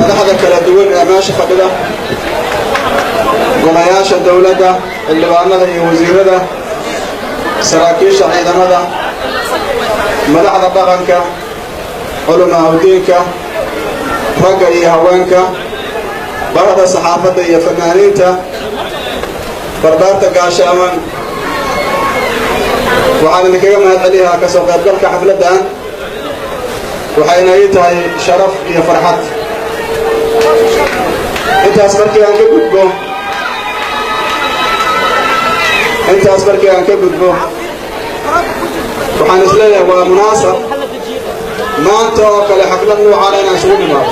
Madaxda kala duwan ee meesha fadhida, golayaasha dowladda, xildhibaanada iyo wasiirada, saraakiisha ciidamada, madaxda dhaqanka, culamaa'udiinka, ragga iyo haweenka, bahda saxaafadda iyo fanaaniinta, barbaarta Gaashaaman, waxaan idinkaga mahad celiyahaa ka soo qaybgalka xafladdan. Waxayna ii tahay sharaf iyo farxad. Intaas markii aan ka gudbo, waxaan isleeyahay waa munaasab maanta oo kale xaflad noocaana inaan isugu nimaado,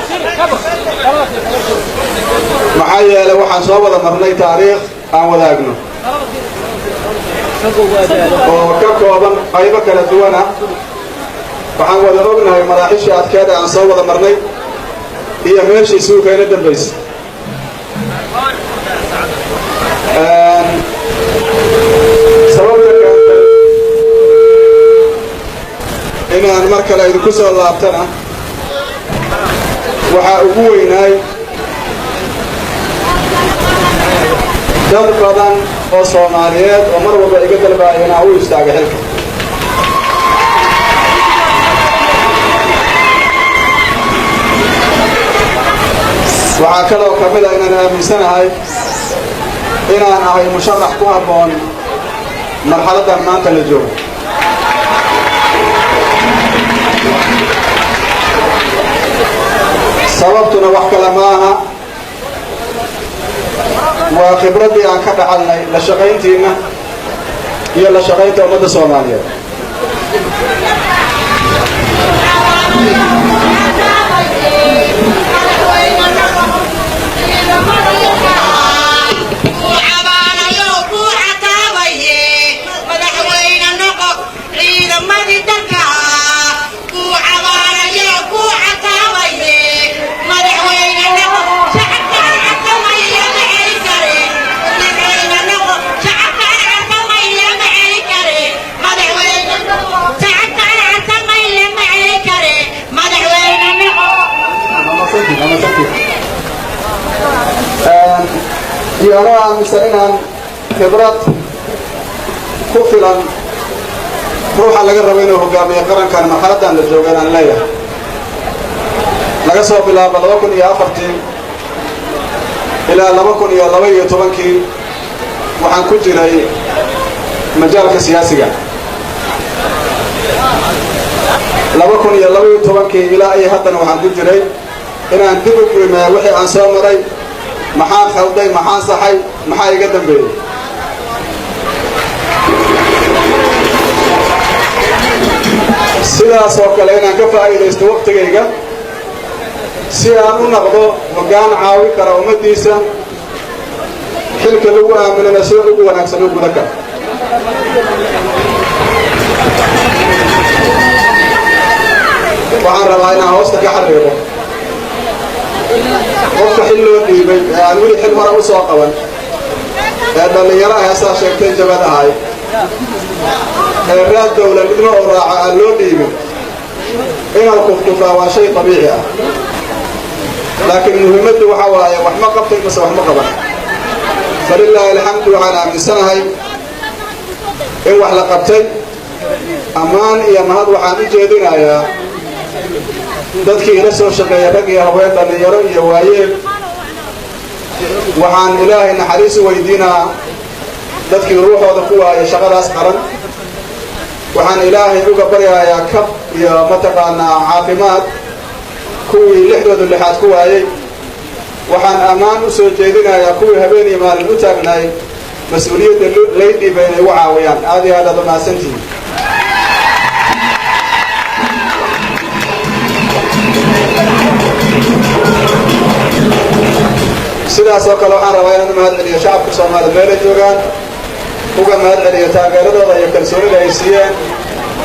maxaa yeelay waxaan soo wada marnay taariikh aan wadaagno oo ka kooban qaybo kala duwana. Waxaan wada ognahay maraaxishii adkeeda aan soo wada marnay iyo meeshii suuqayna dambaysa. Sababta keentay inaan mar kale idinku soo laabtana waxaa ugu weynaay dad badan oo Soomaaliyeed oo mar walba iga dalbaaya inaan u istaaga xilka. Waxaa kaloo ka mid ah inaan aaminsanahay inaan ahay musharax ku habboon marxaladdan maanta la joogo. Sababtuna wax kale ma aha, waa khibraddii aan ka dhaxalnay la shaqayntiinna iyo la shaqaynta ummadda Soomaaliyeed. Iyo anoo aaminsan inaan khibrad ku filan ruuxa laga rabo inuu hogaamiyo qarankan marxaladdan la jooga inaan leeyahay. Laga soo bilaabo 2004-tii ilaa 2012-kii waxaan ku jiray majaalka siyaasiga. 2012-kii ilaa iyo haddana waxaan ku jiray inaan dib u qiimeeyo wixii aan soo maray, maxaan khalday, maxaan saxay, maxaa iga dambeeyey. Sidaas oo kale inaan ka faa'iidaysto waqtigayga si aan u noqdo hoggaan caawi kara ummaddiisa, xilka lagu aaminana sida ugu wanaagsan u guda kara. Waxaan rabaa inaan hoosta ka xariiqo, qofka xil loo dhiibay ee aan weli xil hore u soo qaban ee dhallinyaro heesaa sheegtay jabad ahay ee raad dowladnimo oo raaca aan loo dhiibin, inuu kufkufaa waa shay dabiici ah, laakiin muhiimaddu waxa waaye wax ma qabtay mase wax ma qaban. Falilaahi alxamdu, waxaan aaminsanahay in wax la qabtay. Ammaan iyo mahad waxaan u jeedinayaa dadkii ila soo shaqeeya, rag iyo haween, dhallinyaro iyo waayeel. Waxaan Ilaahay naxariis u weydiinaa dadkii ruuxooda ku waayay shaqadaas qaran. Waxaan Ilaahay uga baryayaa kab iyo mataqaanaa caafimaad kuwii lixdooda lixaad ku waayey. Waxaan ammaan u soo jeedinayaa kuwii habeen iyo maalin u taagnaay mas-uuliyadda lay dhiibay inay ugu caawiyaan. Aad iyo aad aad u mahadsantihiin. Sidaas oo kale waxaan rabaa inaan u mahad celiyo shacabka Soomaaliya meelay joogaan, uga mahad celiyo taageeradooda iyo kalsoonida ay siiyeen.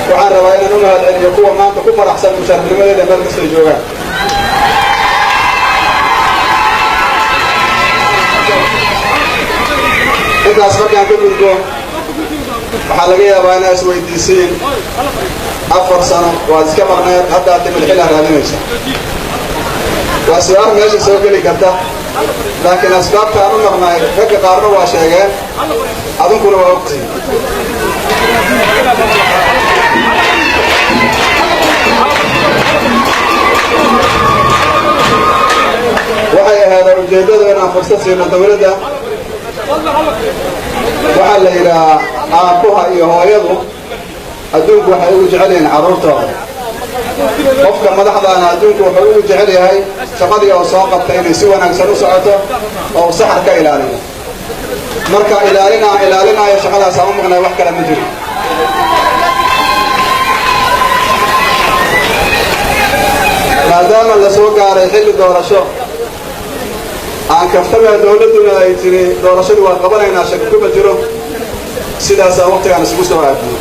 Waxaan rabaa inaan u mahad celiyo kuwa maanta ku faraxsan mushaarnimadeeda meel kastay joogaan. Intaas markaan ka gudbo, waxaa laga yaabaa inaa isweydiisiin 4 sano waad iska maqneed, haddaad timid xilaa raadinaysa. Waa su-aal meesha soo geli karta, laakiin asbaabta aan u maqnaay ragga qaarna waa sheegeen, adunkuna waa ogtihiin. Waxay ahaydeen ujeeddadu inaan fursad siino dawladda. Waxaa la yidhahaa aabbuha iyo hooyadu adduunku waxay ugu jecel yihiin carruurtooda. Qofka madaxdaana adduunku wuxuu ugu jecel yahay shaqadii oo soo qabtay inay si wanaagsan u socoto oo uu saxar ka ilaaliyo. Marka ilaalinaa ilaalinaayo shaqadaas aan u maqnay, wax kale ma jiro. Maadaama la soo gaaray xilli doorasho aan kaftamea, dawladduna ay tiri doorashadii waa qabanaynaa, shaki kuma jiro, sidaasaa waqtigaan isugu soo aadiyey.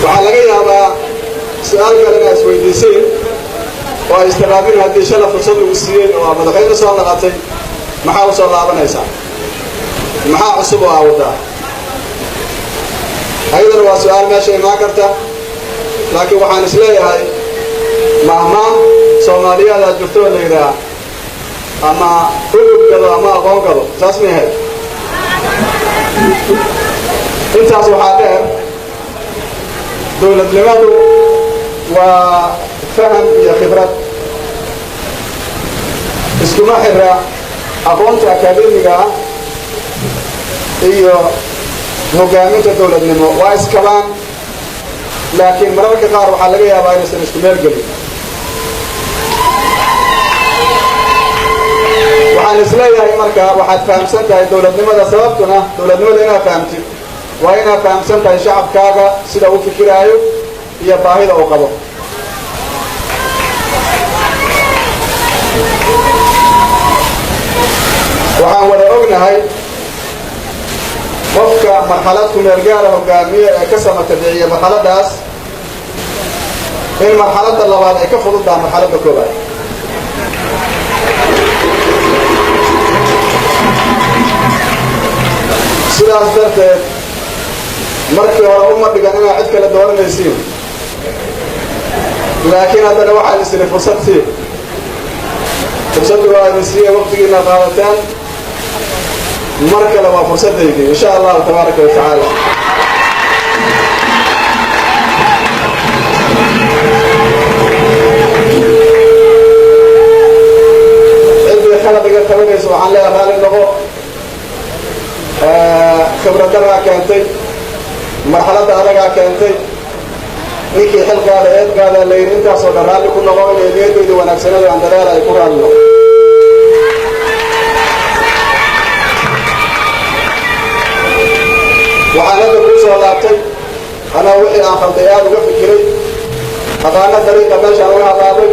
Waxaa laga yaabaa su-aal kale inaa isweydiiseen oo ay istiraabin: haddii shala fursad lagu siiyey oo madaxweyne soo naqatay, maxaa u soo laabanaysaa? Maxaa cusub oo aawadaa? Ayadana waa su-aal meesha imaan karta, laakiin waxaan is leeyahay mahmaah Soomaaliyadaa jirto oo la yidhaah ama udug gado ama aqoon gado, saas ma yahay? Intaas waxaa dheer, dowladnimadu waa faham iyo khibrad, iskuma xira aqoonta akaademiga ah iyo hogaaminta dowladnimo. Waa iskabaan, laakiin mararka qaar waxaa laga yaabaa inaysan isku meel gelin. Waxaan isleeyahay marka waxaad fahamsan tahay dowladnimada, sababtuna dowladnimada inaad fahamtid waa inaad fahamsan tahay shacabkaaga sida uu fikiraayo iyo baahida uu qabo. Waxaan wada ognahay qofka marxalad kumeel gaara hogaamiye ee ka samata biciya marxaladdaas in marxaladda labaad ay ka fududdaha marxaladda koobaad. Sidaas darteed markii hore uma dhigan inaad cid kale dooranaysiin, laakiin haddana waxaan is idhi fursad sii. Fursaddu waa idin siiya, waqtigiina qaadataan. Mar kale waa fursaddaydii, insha Allahu tabaaraka wa tacaala. Ciddii khalad iga tabanaysa waxaan leeyahay raalli noqo, khibradaraa keentay, marxaladda adagaa keentay, ninkii xilqaada eedqaadaa la yidhi. Intaasoo dhan raalli ku noqo inay niyaddayda wanaagsanada aan dadaala ay ku raalli noqo. Waxaan hadda kuu soo laabtay anaa wixii aan khalday aada uga fikiray, aqaana dariiqa meeshaan uga hadaabay,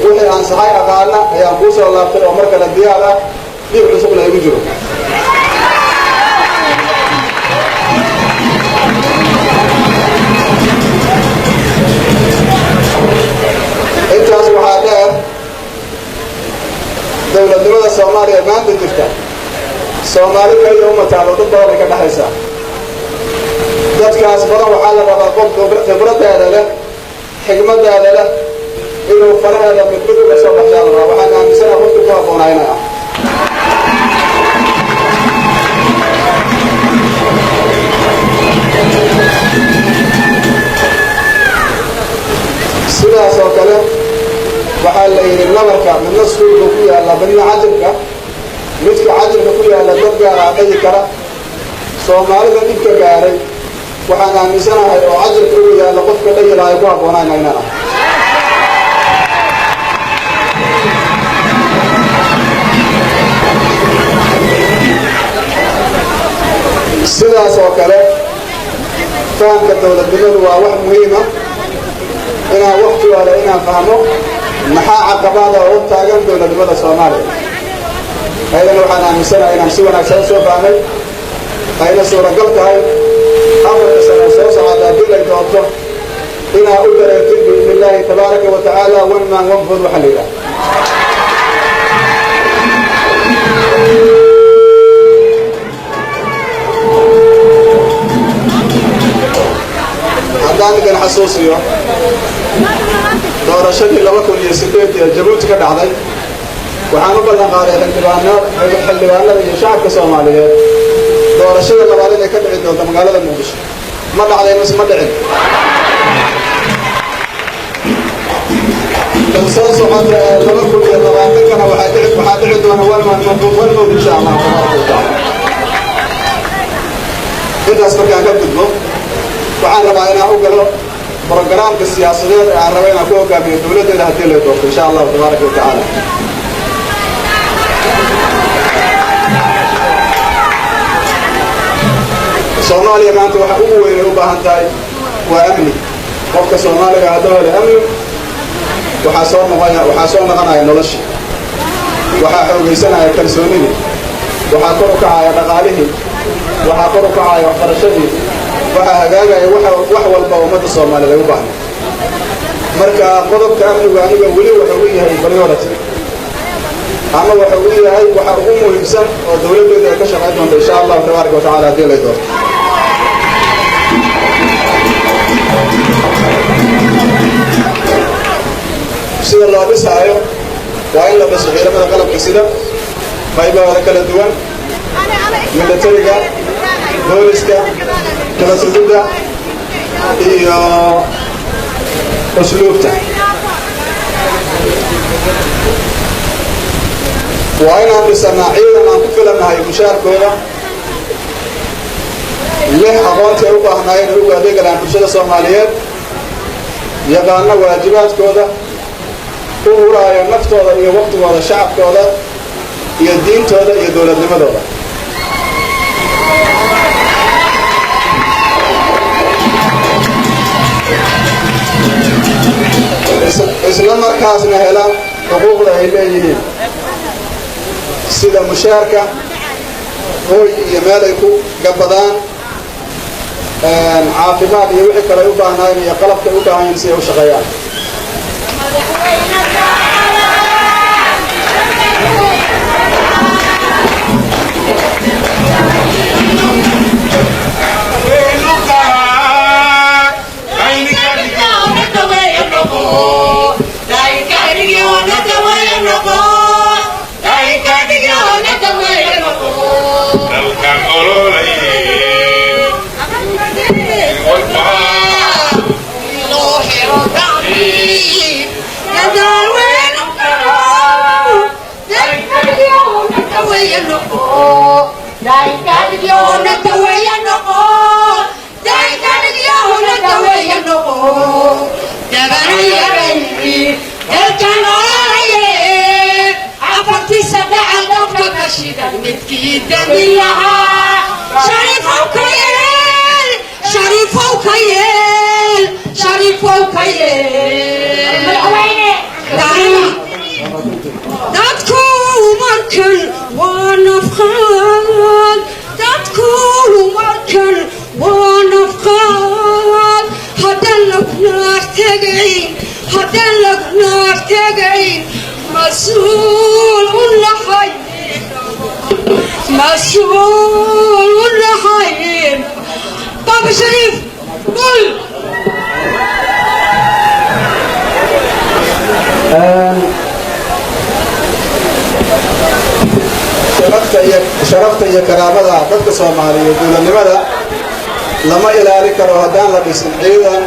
wixii aan saxay aqaana ayaan kuu soo laabtay oo mar kale diyaar ah, dhiig cusubna igu jiro. Intaas waxaa dheer, dowladnimada Soomaaliya maanta jirta Soomaali kaliya uma taalo, dad badan ay ka dhexaysaa. Dadkaas badan waxaa la rabaa qof khibraddeeda leh. Xigmadaada leh inuu faraheeda mid mid uga soo baxshaa la rabaa. Waxaan aaminsanaha qofka ku habboonaa inay ah. Sidaas oo kale waxaa la yidhi nabarka midna suulka ku yaalla, midna cajirka. Midka cajirka ku yaalla dad gaaraa dhayi kara. Soomaalida dhibka gaaray waxaan aaminsanahay oo cajirka ugu yaalla qofka dhayi lahay ku habboonayna inaan ah. Sidaas oo kale fahamka dowladnimadu waa wax muhiima inaan wakti hore inaan fahmo maxaa caqabada oo taagan dowladnimada Soomaaliya. Ayadana waxaan aaminsanahay inaan si wanaagsan u soo fahmay, ayna suuragal tahay 4-ta sano soo socota haddii lay doonto inaa u dareertin biidni illaahi tabaaraka wa tacaala one man one vote waxaa la yidhaha. Haddaan idin xasuusiyo doorashadii 2008 ee Jabuuti ka dhacday, waxaan u ballan qaaday xildhibaanada iyo shacabka Soomaaliyeed doorashada labaad inay ka dhici doonto magaalada Muqdisho. Ma dhacday mise ma dhicin? Tan soo socota ee 2020-kana waxaa dhici doona one man one vote, insha Allahu tabaaraka wa tacaala. Intaas markaan ka gudbo, waxaan rabaa inaan u galo brogaraamka siyaasadeed ee aan rabo inaan ku hogaamiyo dowladdeeda haddii lay doorto, insha Allahu tabaaraka wa tacaala. Soomaaliya maanta waxa ugu weynay u baahan tahay waa amni. Qofka Soomaaliga hadduu helo amni, waxaa soo noqonaya noloshii, waxaa xoogaysanaya kalsoonidii, waxaa kor u kacaya dhaqaalihii, waxaa kor u kacaya waxbarashadii, waxaa hagaagaya wax walba ummadda Soomaaliyeed ay u baahna. Marka qodobka amnigu aniga weli wuxuu u yahay priority ama wuxuu u yahay waxa ugu muhiimsan oo dowladdeedu ay ka shaqayn doonto, insha Allahu tabaaraka wa tacala, haddii lay doorto. Sida loo dhisaayo waa in la dhiso ciidamada qalabka sida qaybahooda kala duwan, militariga, booliska, kala sugidda iyo usluubta. Waa inaan dhisanaa ciidan aan ku filannahay mushaarkooda leh, aqoontii ay u baahnaayeen ay ugu adeegi lahaan bulshada Soomaaliyeed, yaqaano waajibaadkooda, u huraaya naftooda iyo waqtigooda shacabkooda iyo diintooda iyo dowladnimadooda. Isla markaasna hela xuquuqda ay leeyihiin sida mushaarka, hooy iyo meel ay ku gabadaan, caafimaad iyo wixii kale ay u baahnaayeen iyo qalabka ay u baahan yihiin si ay u shaqeeyaan. Dalkan ololaye Midkii dambi lahaa Shariifow ka yeel, Shariifow ka yeel, Shariifow ka yeel. Dadku markan waa nafqaad, dadku markan waa nafqaad. Haddaan lagu naar tegayn, haddaan lagu naar tegayn, mas-uul u nahay, mas-uul u nahay. Baba Shariif, qul. Sharafta iyo karaamada dadka Soomaaliyeed, dowladnimada lama ilaali karo haddaan la dhisin ciidan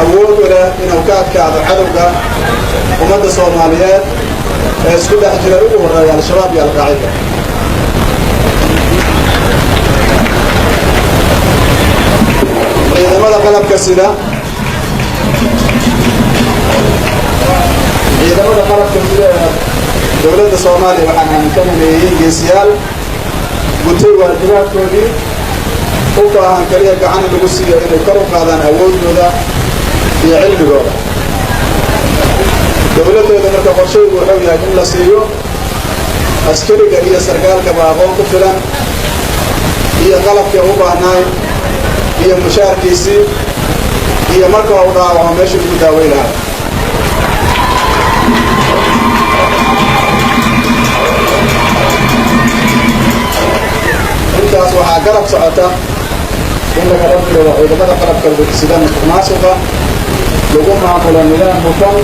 awood u leh inuu ka adkaado cadowga ummadda Soomaaliyeed ee isku dhex jira, ugu horreeya Al-Shabaab iyo Alqaacida. Ciidamada qalabka sida, ciidamada qalabka sida ee dowladda Soomaaliya, waxaan aaminsanayay geesiyaal gutay waajibaadkoodii, u baahan kaliya gacan in lagu siiyo inay kor u qaadaan awoodooda iyo cilmigooda. Dowladdooda marka qorshaygu wuxuu yahay in la siiyo askariga iyo sarkaalkaba aqoon ku filan iyo qalabkii u baahnaay iyo mushaarkiisii iyo marka u dhaawaco meeshii ugu daawey lahaa. Intaas waxaa garab socota in lagala bilowo ciidamada qalabka sida musuq maasuqa, lagu maamulo nidaam hufan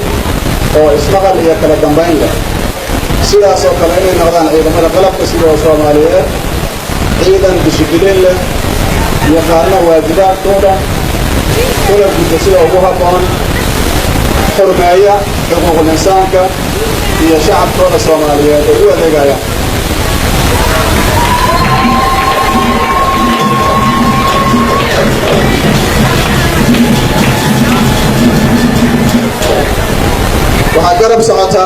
oo ismaqal iyo kala dambayn leh. Sidaasoo kale inay noqdaan ciidamada qalabka sida oo Soomaaliyeed ciidan dishibiliin leh, yaqaano waajibaadkooda, una guda sida ugu habboon, xurmeeya xuquuqul insaanka iyo shacabkooda Soomaaliyeed ay u adeegayaan. Waxaa garab socota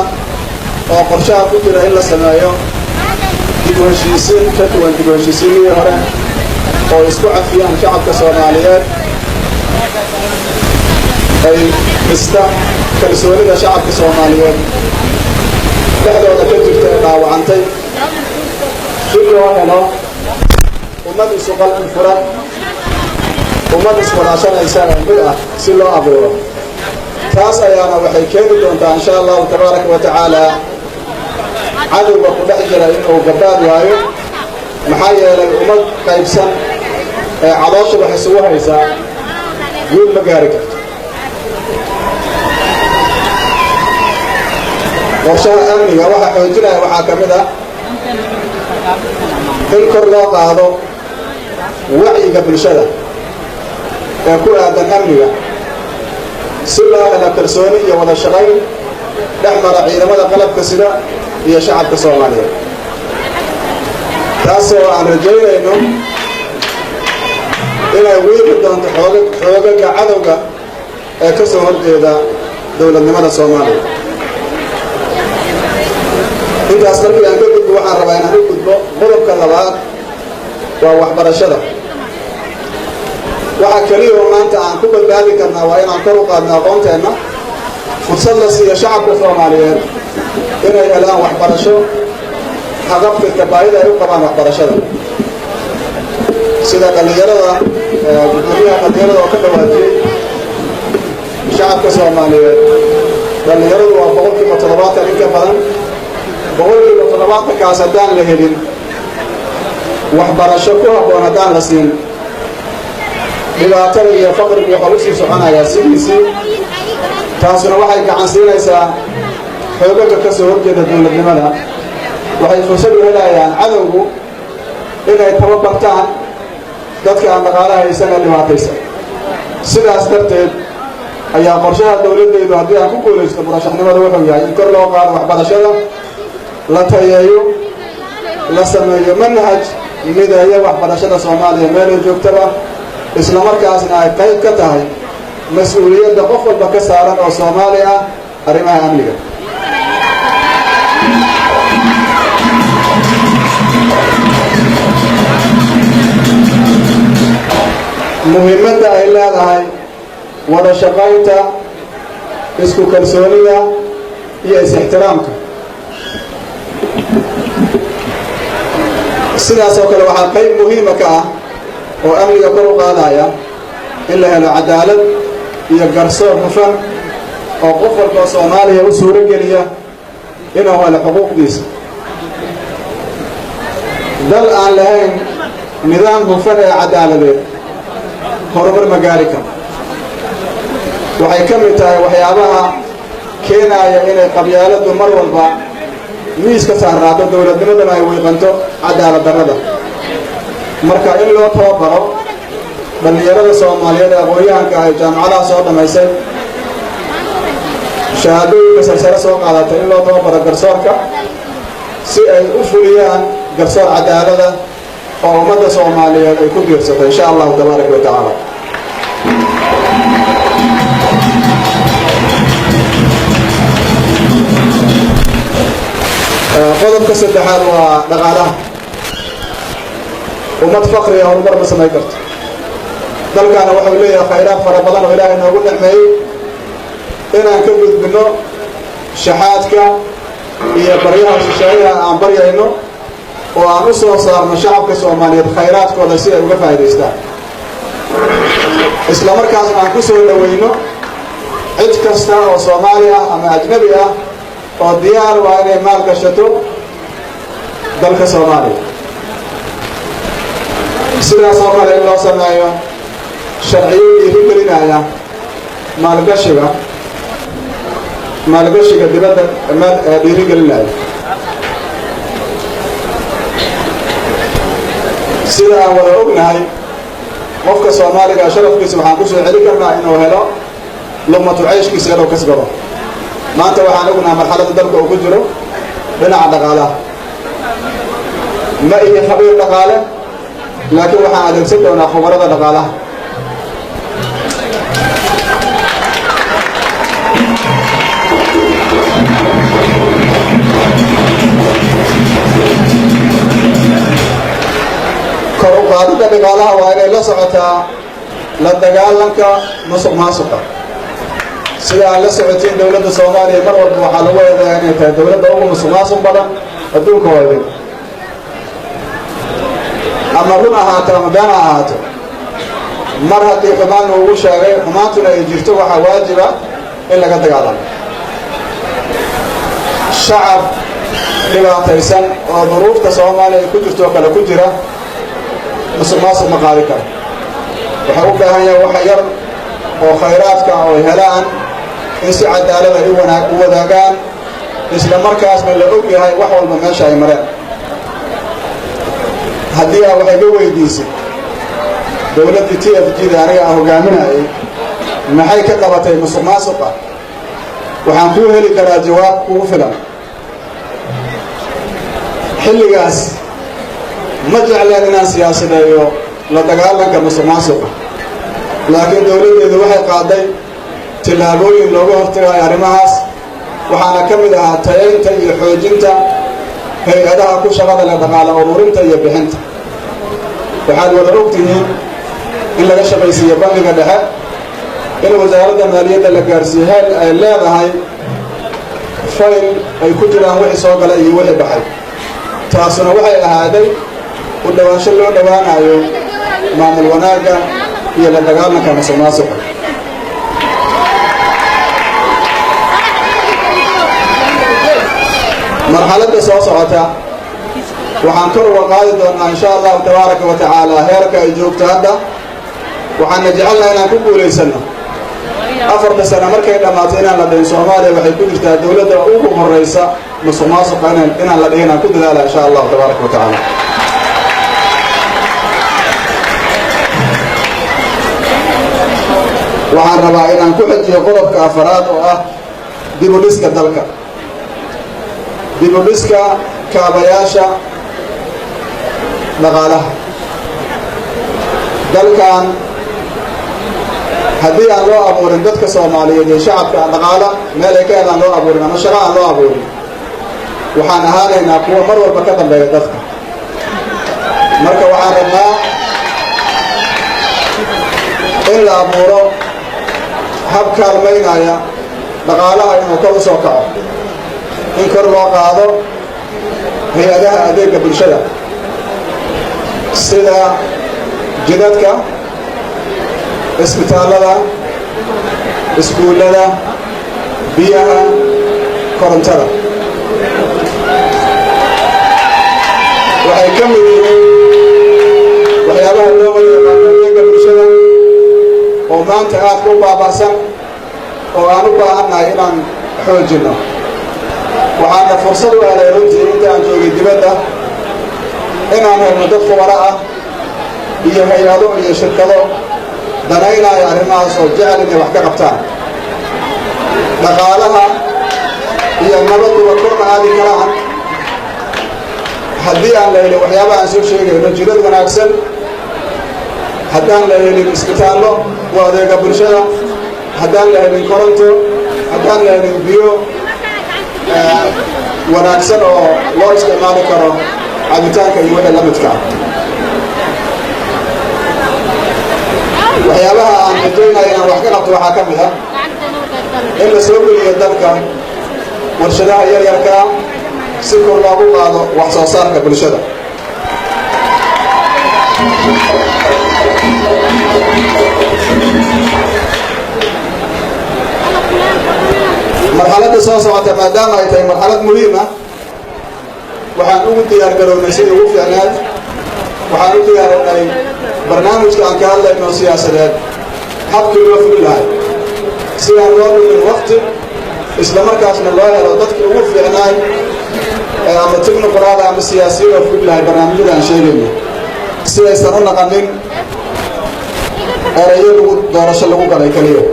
oo qorshaha ku jira in la sameeyo dib u heshiisiin ka duwan dib u heshiisiinihii hore, oo isku cafiyaan shacabka Soomaaliyeed, ay dhista kalsoonida shacabka Soomaaliyeed dhexdooda ka jirta ee dhaawacantay, si loo helo ummad isu qalbi furan, ummad iswalaashanaysa oo mid ah si loo abuuro. Taas ayaana waxay keeni doontaa, insha Allahu tabaaraka wa tacaala, cadowga ku dhex jira inuu gabaad waayo, maxaa yeelay ummad qaybsan ee caloosha wax isugu haysaa guul ma gaari karto. Qorshaha amniga waxaa xoojinaya waxaa ka mid ah in kor loo qaado wacyiga bulshada ee ku aadan amniga, si loo helo kalsooni iyo wada shaqayn dhex mara ciidamada qalabka sida iyo shacabka Soomaaliyeed, taasoo aan rajaynayno inay wiiqi doonto xoogaga cadowga ee ka soo horjeeda dowladnimada Soomaaliya. Intaas markii aan ka gudbo, waxaan rabaa inaan u gudbo qodobka labaad, waa waxbarashada. Waxa keliya oo maanta aan ku badbaadi karnaa waa inaan kor u qaadno aqoonteenna, fursad la siiyo shacabka Soomaaliyeed inay helaan waxbarasho haqabtirka baahida ay u qabaan waxbarashada. Sida dhallinyarada, guddoomiyaha dhallinyarada oo ka dhawaajiyey, shacabka Soomaaliyeed dhallinyaradu waa 70% in ka badan. 70%-kaas haddaan la helin waxbarasho ku habboon, haddaan la siin, dhibaatada iyo faqrigu waxaa u sii soconayaa sidiisii. Taasuna waxay gacan siinaysaa xoogaga ka soo horjeeda dowladnimada. Waxay fursad u helayaan cadowgu inay tababartaan dadka aan dhaqaalaha haysan ee dhibaataysan. Sidaas darteed ayaa qorshaha dowladdaydu, haddii aan ku guulaysto murashaxnimada, wuxuu yahay in kor loo qaado waxbarashada, la tayeeyo, la sameeyo manhaj mideeya waxbarashada Soomaaliya meelay joogtaba, isla markaasna ay qayb ka tahay mas-uuliyadda qof walba ka saaran oo Soomaali ah arrimaha amniga. Muhiimadda ay leedahay wada shaqaynta, isku kalsoonida iyo is-ixtiraamka. Sidaas oo kale waxaa qayb muhiima ka ah oo amniga kor u qaadaya in la helo cadaalad iyo garsoor hufan oo qof walba oo Soomaaliya u suuro geliya inuu helo xuquuqdiisa. Dal aan lahayn nidaam hufan ee cadaaladeed horumar ma gaari karo. Waxay ka mid tahay waxyaabaha keenaya inay qabyaaladdu mar walba Miiska saarnaado dowladnimadana ay wiiqanto cadaalad darrada. Marka in loo tababaro dhallinyarada Soomaaliyeed ee aqoon-yahanka ah ee jaamacadaha soo dhammaysay, shahaadooyinka sarsare soo qaadatay, in loo tababaro garsoorka si ay u fuliyaan garsoor cadaalada oo ummadda Soomaaliyeed ay ku diirsato, insha Allahu tabaaraka wa tacaala. Qodobka saddexaad waa dhaqaalaha. Ummad faqriga horumar ma samayn karto. Dalkaana waxau leeyahay khayraad fara badan oo Ilaahay noogu nicmeeyey. Inaan ka gudbinno shaxaadka iyo baryaha shisheeyaha aan baryayno oo aan u soo saarno shacabka Soomaaliyeed khayraadkooda si ay uga faa'idaystaan, isla markaasna aan ku soo dhoweyno cid kasta oo Soomaali ah ama ajnabi ah oo diyaar waa inay maal gashato dalka Soomaaliya. Sidaas oo kale in loo sameeyo sharciyo dhiirigelinaya maalgashiga dibadda dhiirigelinaya. Sida aan wada ognahay, qofka Soomaaliga sharafkiisa waxaan ku soo celi karnaa inuu helo luqmatu ceyshkiisa, inuu kasbado. Maanta waxaan ognahay marxaladda dalka uu ku jiro dhinaca dhaqaalaha. Ma ihi khabiir dhaqaale, laakiin waxaan adeegsan doonaa khubarada dhaqaalaha. Kor u qaadidda dhaqaalaha waa inay la socotaa la dagaalanka musuq maasuqa. Sida aan la socotiin, dowladda Soomaaliya mar walba waxaa lagu eedeeyaa inay tahay dowladda ugu musuq maasuq badan adduunka hooyday. Ama run ahaato ama been ha ahaato, mar haddii xumaan lagugu sheegay, xumaantuna ay jirto, waxaa waajiba in laga dagaalamo. Shacab dhibaataysan oo duruufta Soomaaliya ay ku jirto oo kale ku jira musuq maasuq ma qaadi karo. Waxay u baahan yahay waxa yar oo khayraadka oo ay helaan in si cadaalad ay u wadaagaan, isla markaasna la og yahay wax walba meesha ay mareen. Haddii aa waxay ga weydiisay dowladdii TFG da aniga aan hogaaminayay maxay ka qabatay musuq maasuqa, waxaan kuu heli karaa jawaab kugu filan. Xilligaas ma jecleen inaan siyaasadeeyo la dagaalanka musuq maasuqa, laakiin dowladdeedu waxay qaaday tillaabooyin looga hortagayo arrimahaas. Waxaana ka mid ahaa tayaynta iyo xoojinta hay-adaha ku shaqada leh dhaqaale ururinta iyo bixinta. Waxaad wada og tihiin in laga shaqaysiiyo Bangiga Dhexe, in Wasaaradda Maaliyadda la gaarsiiyo heel ay leedahay fayl ay ku jiraan wixii soo galay iyo wixii baxay. Taasuna waxay ahaaday u dhowaansho loo dhowaanayo maamul wanaagga iyo la dagaalanka musuq maasuqa. Marxaladda soo socota waxaan kor uga qaadi doonnaa, insha Allahu tabaaraka wa tacaala, heerka ay joogto hadda. Waxaana jecelnaha inaan ku guulaysanno 4ta sano markay dhammaato inaan la dhihin Soomaaliya waxay ku jirtaa dowladda ugu horraysa musuq maasuqa, inaan la dhihin aan ku dadaala, insha Allahu tabaaraka wa tacaala. Waxaan rabaa inaan ku xejiyo qodobka afaraad oo ah dib u dhiska dalka, dib u dhiska kaabayaasha dhaqaalaha dalkan. Haddii aan loo abuurin dadka Soomaaliyeed iyo shacabka aan dhaqaala meel ay ka helaan loo abuurin ama shaqo aan loo abuurin, waxaan ahaanaynaa kuwa mar walba ka dambeeya dadka. Marka waxaan rabnaa in la abuuro hab kaalmaynaya dhaqaalaha inuu kor u soo kaco, in kor loo qaado hay-adaha adeegga bulshada sida jidadka, isbitaallada, iskuullada, biyaha, korontada. Waxay ka mid yihiin waxyaabaha loo wada yaqaano adeegga bulshada oo maanta aadka u baaba'san oo aan u baahannahay inaan xoojinno. Waxaana fursad u helay runtii inta aan joogay dibadda inaan helno dad khubaro ah iyo hay-ado iyo shirkado danaynaya arrimahaas oo jecel inay wax ka qabtaan. Dhaqaalaha iyo nabaduba korna aadi karaan haddii aan la helin waxyaabaha aan soo sheegayno: jidad wanaagsan, haddaan la helin isbitaallo u adeega bulshada, haddaan la helin koronto, haddaan la helin biyo wanaagsan oo loo isticmaali karo cabitaanka iyo wixii la midka ah. Waxyaabaha aan rajaynaya inaan wax ka qabto waxaa ka mid ah in la soo geliyo dalka warshadaha yaryarkaa si kor loogu qaado wax soo saarka bulshada. Marxaladda soo socota, maadaama ay tahay marxalad muhiim ah, waxaan ugu diyaar garownay sidii ugu fiicnaad. Waxaan u diyaarinay barnaamijka aan ka hadlayno siyaasadeed habkii loo fuli lahay, si aan loo dhumin wakti, isla markaasna loo helo dadkii ugu fiicnaay ee ama technoqraada ama siyaasiyiin oo fuli lahay barnaamijyada aan sheegayno, si aysan u naqanin erayo lagu doorasho lagu galay keliya.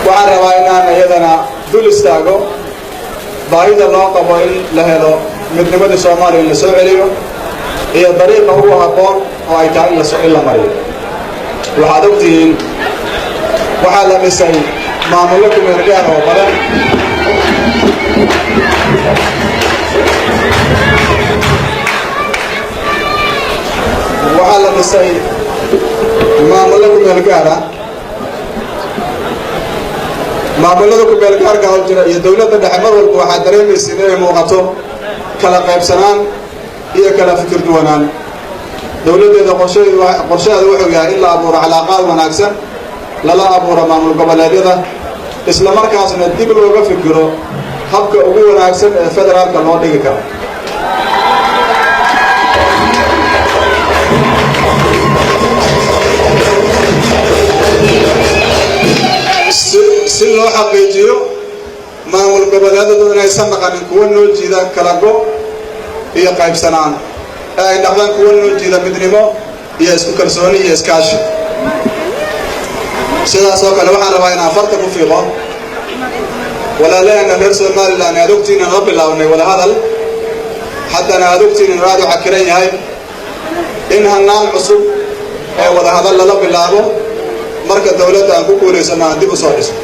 Waxaan rabaa inaan iyadana dul istaago baahida loo qabo in la helo midnimadii Soomaaliya, in la soo celiyo, iyo dariiqa ugu habboon oo ay tahay in la mariyo. Waxaad ogtihiin waxaa la dhisay maamullo kumeel gaar oo badan. Waxaa la dhisay maamullo kumeel gaara. Maamullada kumeel gaarka oo jira iyo dowladda dhexe, mar walba waxaad dareemaysa inay muuqato kala qaybsanaan iyo kala fikir duwanaan. Dowladdeeda qorshaheedu wuxuu yahay in la abuuro calaaqaad wanaagsan lala abuuro maamul goboleedyada, isla markaasna dib looga fikiro habka ugu wanaagsan ee federaalka loo dhigi karo. Si loo xaqiijiyo maamul goboleedyadu inaysan naqanin kuwa noo jiida kala go iyo qaybsanaan, ee ay dhaqdaan kuwa noo jiida midnimo iyo isku kalsooni iyo iskaashi. Sidaas oo kale waxaan rabaa inaan farta ku fiiqo walaalaheenna reer Somalilan. Aad ogtiin inaan la bilaabnay wadahadal, haddana aad ogtiin inuu aad u xakiran yahay, in hanaan cusub ee wadahadal lala bilaabo marka dowladda aan ku guulaysano aan dib u soo dhiso.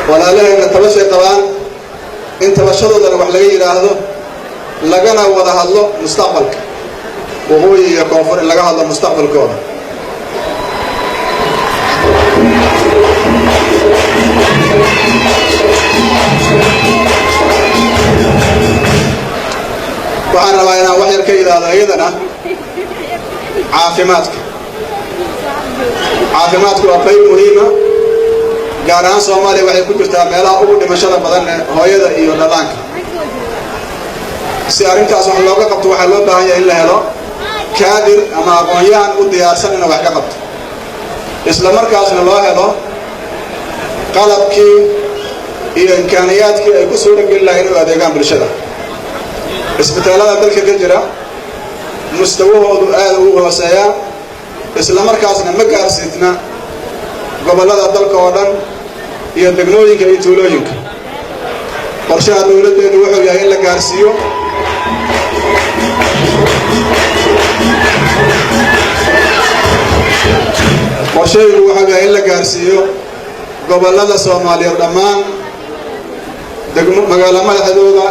Walaalaheenna tabashay qabaan, in tabashadoodana wax laga yidhaahdo, lagana wada hadlo mustaqbalka waqooyi iyo koonfur, in laga hadlo mustaqbalkooda. Waxaan rabaa inaan wax yar ka yidhaahdo iyadana caafimaadka. Caafimaadku waa qayb muhiima, gaar ahaan Soomaaliya waxay ku jirtaa meelaha ugu dhimashada badan ee hooyada iyo dhallaanka. Si arrintaas wax looga qabto, waxaa loo baahan yahay in la helo kaadir ama aqoon-yahan u diyaarsan inuu wax ka qabto, isla markaasna loo helo qalabkii iyo imkaaniyaadkii ay ku suura geli lahay inuu adeegaan bulshada. Isbitaallada dalka ka jira mustawahoodu aada ugu hooseeyaa, isla markaasna ma gaarsiidna gobollada dalka oo dhan iyo degmooyinka iyo tuulooyinka. Qorshaha dowladdeedu wuxuu yahay in la gaarsiiyo. Qorshahaygu wuxuu yahay in la gaarsiiyo gobollada Soomaaliyeed dhammaan, degmo, magaalo madaxdooda.